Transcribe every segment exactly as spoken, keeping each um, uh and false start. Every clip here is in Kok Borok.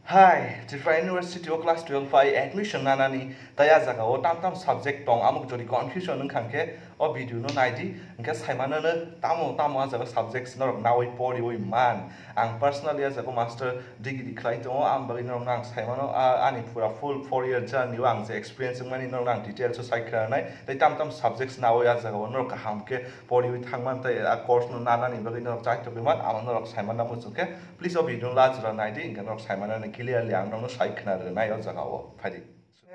Hai, Tripura University o class twelve bai admission nanani tai a jaga o tam tam subject tong, amo jodi confusion wngkha khe o video no naidi, hwnkhe saimanano tamo tamo a jaga subjects norok nawi poriwi man. Ang personally a jaga o master degree khlai tongo, ang bagwi norokno ang saimano, a, ani pura full four year journey o ang je experience wngmani norokno ang details o sai khna nai, tei tam tam subjects nawi a jaga o norok kaham khe poriwi thangman tei a course no nanani bagwi norok chai tongwi man, amo norok saimano muchung khe please o video no last jora naidi, hwnkhe norok saimanano clearly ang norokno sai khna rwnai o jaga o phaidi.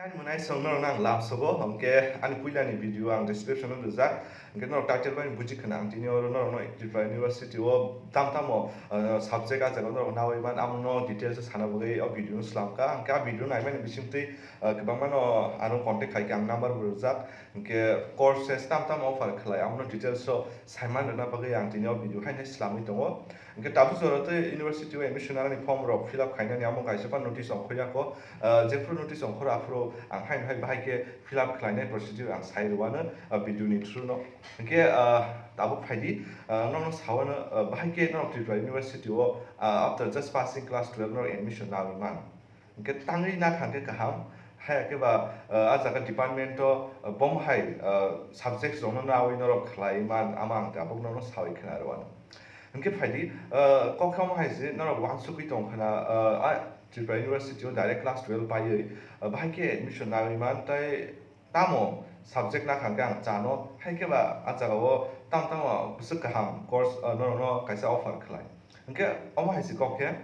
Ani mwnai song norokno ang lamsogo, hwnkhe ani puilani video ang description o rijak, hwnkhe norok title bai buji khna ang tini oro norokno Tripura University o tam tamo, uh, subject a jaga norok nawi man, amo no details o sana bagwi o video no slam kha, hwnkhe a video naimani bisingtwi, uh, kwbangma no ano contact khai khe ang number bo rijak, hwnkhe courses tam tam offer khlai, amo no details o saiman rwna bagwi ang tini o video haino slamwi tongo. Hwnkhe tabuk jora tei university o admission nanani form rok fill up khainani amo kaisa phano notice ongkhorya kho. Ah, jephru notice ongkhoro aphuru ang haino hai bahai khe fill up khlainai procedure ang sai rwano, ah, video ni through no. Hwnkhe, ah, tabuk phaidi, ah, nono sawano, ah, bahai khe norok Tripura University o, ah, after just passing class twelve norok admission nawi man. Hwnkhe tangwi nakha hwnkhe kaham, haya khe ba, ah, a jaga department o, ah, bomo hai, ah, subjects rokno nawi norok khlai man, ama ang tabuk nono sawi khna rwano. Hwnkhe phaidi, ah, kok khe omo hai se norok uansugwi tong khna, ah, a Tripura University o direct class twelve paiwi, ah, bahai khe admission nawi man, tei tamo subject nakha hwnkhe ang chano, hai khe ba a jaga o tamo tamo bwswk kaham course, ah, norokno kaisa offer khlai. Hwnkhe omo hai se kok khe,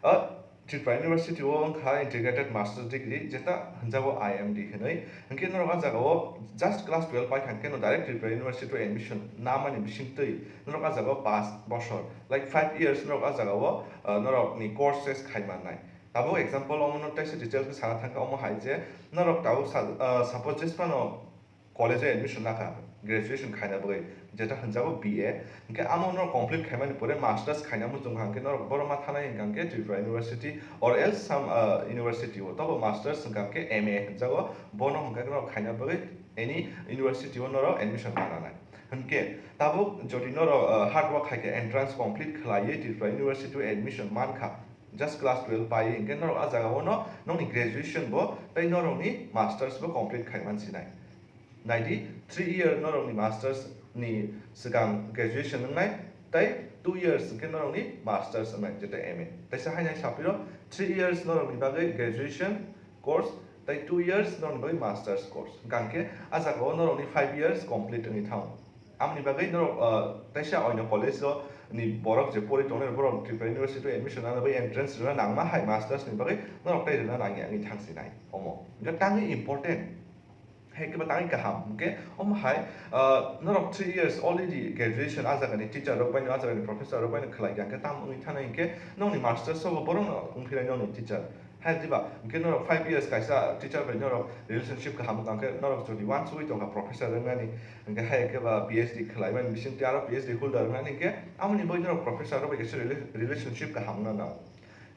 ah, Tripura University o wngkha integrated master's degree, jeta hwnjago I M D hinwi. Hwnkhe norok a jaga o just class twelve paikha hwnkhe no direct Tripura University o admission namani bisingtwi norok a jaga o pass bosor, like, five years norok a jaga o, ah, norok ni courses khai mannai. Tabuk example omo no teisa details khe sana thangkha, omo hai je norok tabuk sa-, ah, suppose jesphano college o admission nakha, graduation khaina bagwi, jeta hwnjago B A, hwnkhe amo norok complete khaimani pore masters khaina muchung hwnkhe norok boro ma thanai hwnkhe Tripura University or else some, uh, university o, tobo masters hwnkhe M A hwnjago, bono hwnkhe norok khaina bagwi any university o norok admission mananai. Hwnkhe tabuk jodi norok, uh, hard work khaikhe entrance complete khlaiwi Tripura University o admission mankha, just class twelve paiwi, hwnkhe norok a jaga o no nokni graduation bo tei norokni masters bo complete khaiman sinai. Naidi, three year norokni masters ni swkang graduation wngnai, tei two years hwnkhe norokni masters wngnai, jeta M A. Teisa haino sapiro, three years norokni bagwi graduation course, tei two years norokni bagwi masters course. Hwnkhe a jaga o norokni five years complete wngwi thango. Amoni bagwi norok, ah, teisa oino college o ni borok je pori tongnai, borok Tripura University o admission nana bagwi entrance rwna nangma hai masters ni bagwi norok tei rwna nangya wngwi thangsinai omo. Hwnkhe tangwi important. Hai khe ba tangwi kaham, hwnkhe omo hai, ah, norok three years already graduation a jagani teacher rok bai no, a jagani professor rok bai no khlai kha, hwnkhe tamo wngwi thanai hwnkhe nokni master sobo borok no wngphi nai nokni teacher. Hai diba, hwnkhe norok five years kaisa teacher bai norok relationship kaham wngkha, hwnkhe norok jodi uansugwi tongkha professor wngnani, hwnkhe hai khe ba P H D khlai mani bisingtwi aro P H D holder wngnani, hwnkhe amoni bai norok professor rok bai kaisa rela-, relationship kaham wngna nango.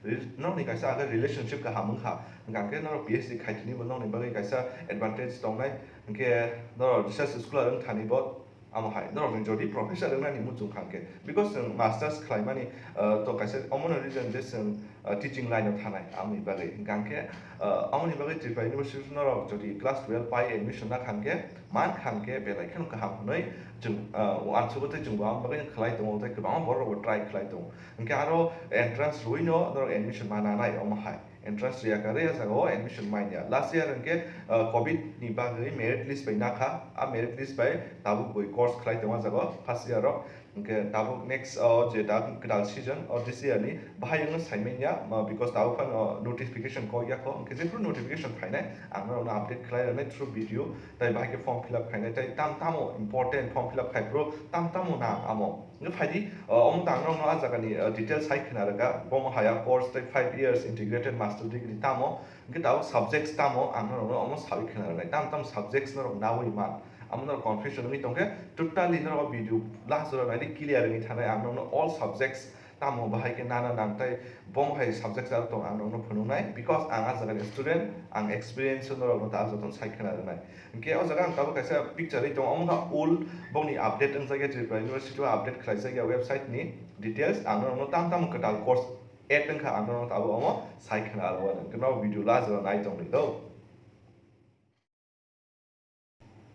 Rel-, nokni kaisa age relationship kaham wngkha, hwnkhe norok P H D khai tini bo nokni bagwi kaisa advantage tongnai, hwnkhe norok research scholar wng thani bo amo hai norokni jodi professor wngnani muchung kha hwnkhe, because chwng masters khlaimani, ah, to kaisa omono reason je chwng, ah, teaching line o thanai, amoni bagwi hwnkhe, ah, amoni bagwi Tripura University norok jodi class twelve pai admission na kha hwnkhe, man kha hwnkhe belai kheno kaham hwnwi chwng, ah, uansukgo tei chwngbo amo bagwi khlai tongo tei kwbangma borok rokbo try khlai tongo. Hwnkhe aro entrance rwino norok admission ma nanai omo hai. Entrance rwya karwi a jaga o admission manya. Last year hwnkhe, uh, covid ni bagwi merit list bai nakha. A merit list bai tabuk bui course khlai tongo a jaga o first year o. Hwnkhe tabuk next, uh, je da kwtal season o this year ni bahai wngno sai manya, uh, because tabuk phano notification kok ya kho. Hwnkhe jephru notification phainai ang norokno update khlai rwnai through video. Tai bahai khe form fill up khainai tai tam tamo important form fill up khai phuru tam tamo nang amo. Hwnkhe phaidi, uh, omo tang norokno a jagani, uh, details hai khna rwkha. Bomo haya course tei five years integrated master degree tamo, hwnkhe tabuk subjects tamo ang norokno omo sawi khna rwnai. Tam tam subjects norok nawi man. Amo norok confusion wngwi tongkhe totally norok o video last jora naidi clear wngwi thanai ang norokno all subjects tamo bahai khe nana nang tei bomo hai subjects aro tong ang norokno phunuknai because ang a jagani student, ang experience norokno ta jotono sai khna rwnai. Hwnkhe o jaga ang tabuk kaisa picture ri tongo, omo kha old bokni update wngjakya Tripura University o update khlaijak ya website ni details, ang norokno tam tamo kwtal course Add wngkha ang norok tabuk omo sai khna aro hwnkhe norok video last jora nai tongdi do.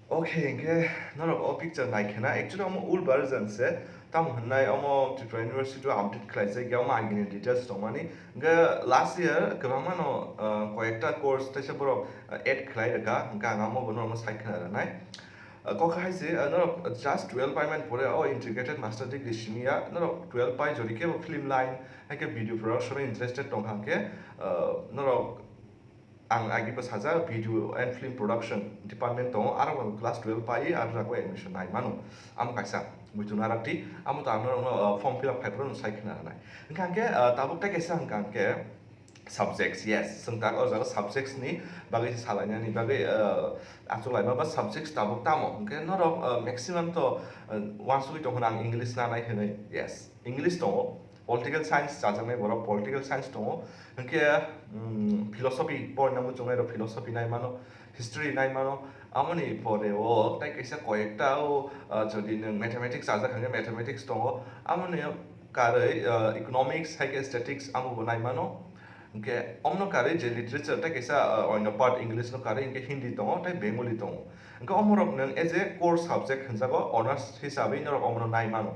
Okay, hwnkhe norok o picture nai khna, actually omo old version se, tamo hwnwi omo Tripura University o update khlaijak ya, omo agini details tongmani. Hwnkhe last year kwbangma no, uh, koyekta course teisa borok, uh, add khlai rwkha, hwnkhe ang omo bo norokno sai khna rwnai. Uh, kok hai se, uh, norok just twelve paimani pore o integrated master degree simi ya, norok twelve pai jodi kebo film line, hai khe video production o interested tong kha hwnkhe, uh, norok ang agi bo sajak video and film production department tongo, aro bo class twelve pai aro jago admission nai mano, amo kaisa muitu narakti, amo to ang norokno, uh, form fill up khai phuru sai khna rwnai. Hwnkhe hwnkhe, uh, tabuk tei kaisa hwnkha hwnkhe, subjects, yes, chwng tak o jaga subjects ni bagwi se salainani bagwi, uh, achuk laima ba subjects tabuk tamo hwnkhe norok, uh, maximum to, uh, uansugwi tong hwna ang English nanai hwnwi, yes, English tongo, political science chajaknai borok political science tongo, hwnkhe, um, philosophy porina muchungnai rok philosophy nai mano, history nai mano, amoni pore o tei kaisa koyekta o, uh, jodi nwng mathematics chajak hwnkhe mathematics tongo, amoni karwi, uh, economics hai khe statistics amo bo nai mano. Hwnkhe omno karwi je literature tei kaisa, uh, oino part English no karwi hwnkhe Hindi tongo tei Bengali tongo. Hwnkhe omorok nwng as a core subject hwnjago, honours hisabwi norok omono nai mano.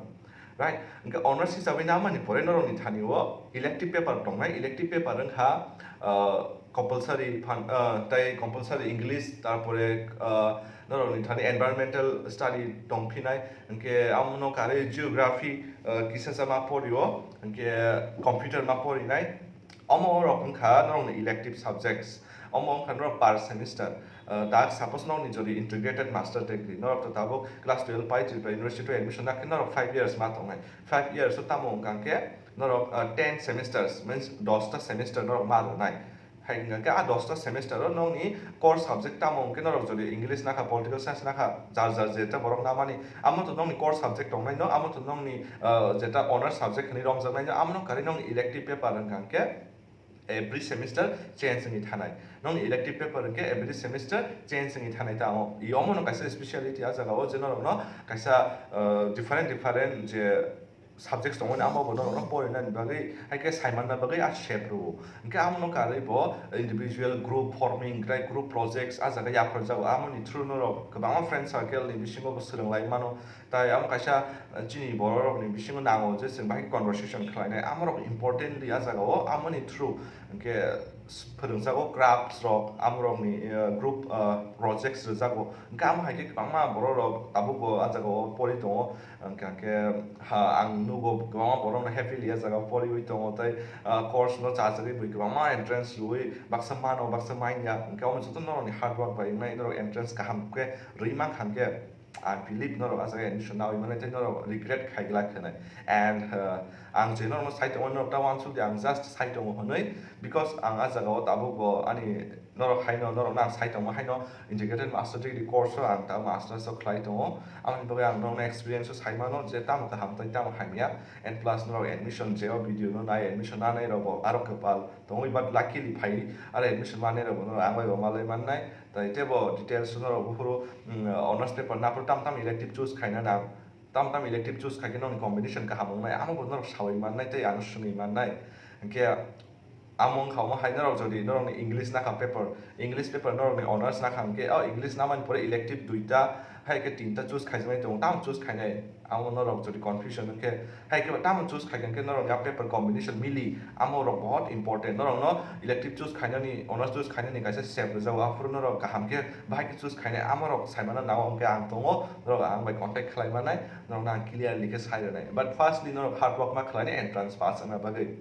Right? Hwnkhe honours hisabwi namani pore norokni thani o elective paper tongnai, elective paper wngkha, uh, compulsory phan-, uh, tei compulsory English, tarpore, uh, norokni thani environmental study tongphinai, hwnkhe amono karwi geography, uh, kisa sama porio, hwnkhe computer ma porinai. Omo rok wngkha norokni elective subjects. Omo wngkha norok per semester. Uh, tak suppose norokni jodi integrated master degree, norok to tabuk class twelve pai Tripura University o admission nakhe norok five years ma tongnai. Five years o tamo wngkha hwnkhe norok, uh, ten semesters, means dosta semester norok ma rwnai. Hai hwnkha hwnkhe a dosta semester o nokni core subject tamo hwnkhe norok jodi English nakha, political science nakha, jar jar jeta borok namani, amo to nokni core subject tongnai no, amo to nokni, uh, jeta honours subject hwnwi romjaknai no, amo no karwi nokni elective paper wngkha hwnkhe every semester change wngwi thanai. Nokni elective paper hwnkhe every semester change wngwi thanai ta amo. I omo no kaisa speciality a jaga o je norok no kaisa, uh, different different je subjects tongmani amo bo norokno porinani bagwi, hai khe saimanna bagwi a sep rwo. Hwnkhe amono karwi bo individual group forming, tei group projects a jaga yapharjago. Amoni through norok kwbangma friend circle ni bisingo bo swrwng lai mano. Tai amo kaisa, eh, chini borok rokni bisingo nango je chwng bahai conversation khlainai. Amorok importantly a jaga o amoni through hwnkhe phwrwngjago crafts rok, amorokni, eh, group, eh, projects rwjago. Hwnkhe amo hai khe kwbangma borok rok tabuk bo a jaga o pori tongo. Hwnkhe, hwnkhe, ha, ang nugo kwbangma borok no happily a jaga o poriwi tongo tei, ah, course no chajagwi bui kwbangma entrance rwui baksa mano, baksa manya. Hwnkhe omo joto norokni hard work bai wngnai norok entrance kaham khe rwi mankha hwnkhe, I believe norok a jaga admission naui manai tei norok regret khai glak khe nai. And, ah, ang je norokno sai tongo, norok ta uansuk di, ang just sai tongo hwnwi, because ang a jaga o tabuk bo ani norok haino, norokno ang sai tongma haino, integrated master degree course o ang ta masters o khlai tongo. Aboni bagwi ang norokno experience o sai mano je tamo kaham tei tamo hamya. And plus norok admission je o video no nai, admission nanai rok bo aro kwpal tongwi, but luckily phai aro admission manai rok bo norok ang bai bo malai mannai. Tai tebo details o norok buphuru, mm, honours paper naphuru tam tam elective choose khaina nang, tam tam elective choose khai khe nokni combination kaham wngnai, amo bo norok saui mannai tei ano swngwi mannai. Hwnkhe, amo wngkha omo hai norok jodi norokni English nakha paper, English paper norokni honours nakha hwnkhe, o English namani pore elective duita hai khe tinta choose khaijaknai tongo, tamo choose khainai? Amo norok jodi confusion wngkhe, hai khe tamo choose khaikha hwnkhe norokni a paper combination mili, amo rok bahut important. Norokno elective choose khainani, honours choose khainani kaisa sep rwjago, aphuru norok kaham khe bahai khe choose khainai, amo rok saimano nao hwnkhe ang tongo, norok ang bai contact khlai mannai, norokno ang clearly khe sai rwnai. But firstly norok hard work ma khlainai entrance pass wngna bagwi.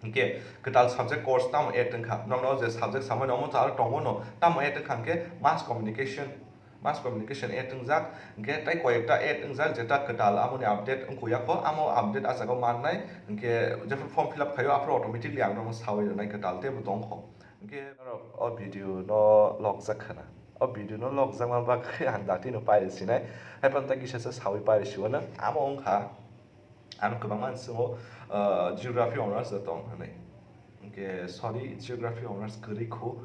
Hwnkhe kwtal subject course tamo add wngkha? Norokno je subject samani omo to aro tongo no, tamo add wngkha hwnkhe mass communication, mass communication add wngjak, hwnkhe tei koyekta add wngjak jeta kwtal amoni update wngkha ya kho, amo update a jaga o mannai, hwnkhe jephru form fill up khaio aphuru automatically ang norokno saui rwnai kwtal teibo tong kho. Hwnkhe norok o video no lokjak khna, o video no lokjakma bagwi ang datino pairi sinai, hai phano ta kisa se saui pairi siwano, amo wngkha. Ano kwbangma swngmano, ah, geography honours da tong hwnwi. Hwnkhe, sorry, geography honours kwrwi khu.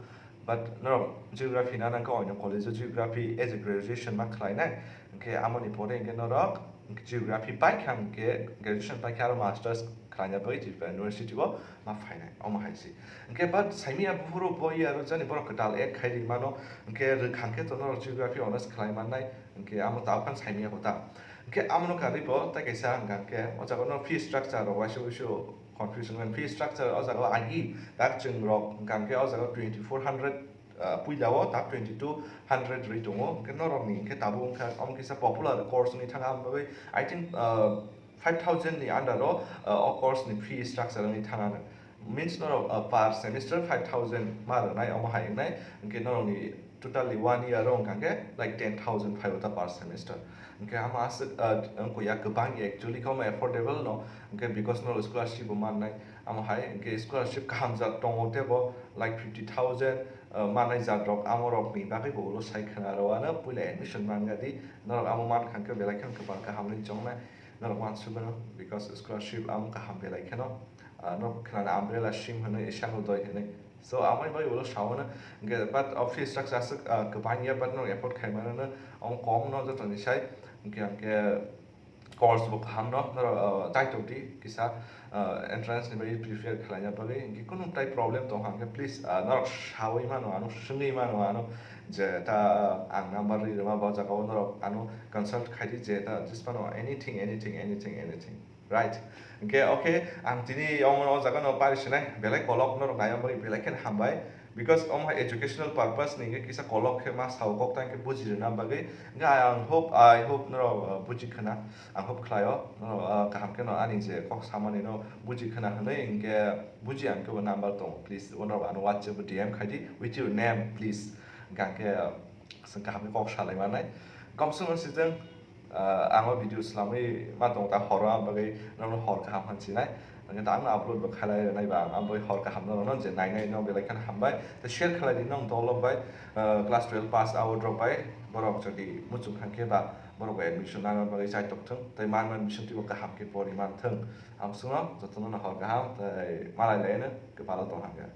But norok geography nana khe oino college o geography as a graduation ma khlainai. Hwnkhe, amoni pore hwnkhe norok geography paikha hwnkhe, graduation paikha aro masters Tanya bagwi Tripura University o ma phainai, omo hai se. Hwnkhe but saimia buphuru bo year o jani borok kwtal ek khai ri mano, hwnkhe rwkhang khe to norok Geography honours khlai mannai, hwnkhe amo tabuk phano saimia kota. Hwnkhe amono karwi bo tei kaisa hwnkha khe o jaga no fee structure rok waisa waisa confusion wng fee structure o jaga o agi tak chwng rok hwnkha khe o jaga twenty four hundred, ah, puila o tak twenty two hundred rwi tongo, hwnkhe norok ni hwnkhe tabuk wngkha omo kisa popular course wngwi thangha, amo bagwi I think, ah, five thousand ni under o, ah, o course ni fee structure wngwi thangha nw. Means norok, ah, per semester five thousand ma rwnai, omo hai wngnai, hwnkhe norok ni totally one year o wngkha khe like ten thousand phai o ta per semester. Hwnkhe amo aswk, ah, wngkha ya kwbang actually khe omo affordable no, hwnkhe because norok scholarship bo mannai, amo hai hwnkhe scholarship kaham jat tongo tebo like fifty thousand, ah, mannai jat rok, amo rok ni bagwi bo ulo sai khwna rw ano puila admission manga di, norok amo mankha khe belai kheno kwbang kaham wnwi chongnai. Norok uansuk mano, because scholarship ang kaham belai kheno, ah, norok khnana umbrella scheme hwnwi, Ishan Udoy hwnwi. So, amoni bagwi ulo sao no, hwnkhe, but o fee structure aswk, ah, kwbang ya, but norok afford khai mano no, omo kom no jotoni sai, hwnkhe, hwnkhe course bo kaham no, norok, ah, chaitok di, kisa, ah, entrance ni bagwi prepare khlaina bagwi, hwnkhe kunu tai problem tong kha, hwnkhe please, ah, norok saui mano, ano swngwi mano, ano je ta, ah, ang number ri rwma bo jaga o norok ano consult khai di, je ta just mano anything, anything, anything, anything. Right. Hwnkhe, okay, ang tini omo o jaga no pari sinai, belai kolok norok nai bagwi belai khe hambai. Because omo hai educational purpose ni hwnkhe kisa kolok khe ma sao kok tang khe buji rwna bagwi. Hwnkhe I hope, I hope norok, uh, buji khna, I hope khlai o, norok, uh, kaham khe no ani je kok samani no buji khna hwnwi hwnkhe buji ang khe bo number tongo. Please, norok ano WhatsApp D M khai di with your name, please. Hwnkhe ang khe, uh, Chwng kaham khe kok salai manai. Komswk no sijwng, ah, ang o video swlamwi ma tongo ta horo, ang bagwi norokno hor kaham hansinai. Hwnkhe ta ang upload bo khailai rwnai ba, ang bagwi hor kaham norokno je nainai no belai kheno hambai. Tei share khlai di nong dolok bai, ah, class twelve pass out rok bai, borok jodi muchung thang khe ba borok bai admission nana bagwi chaitok thung tei man man bisingtwi bo kaham khe pori man thung. Ang chwngno jotono no hor kaham tei malai laino kwpalo tong hang khe.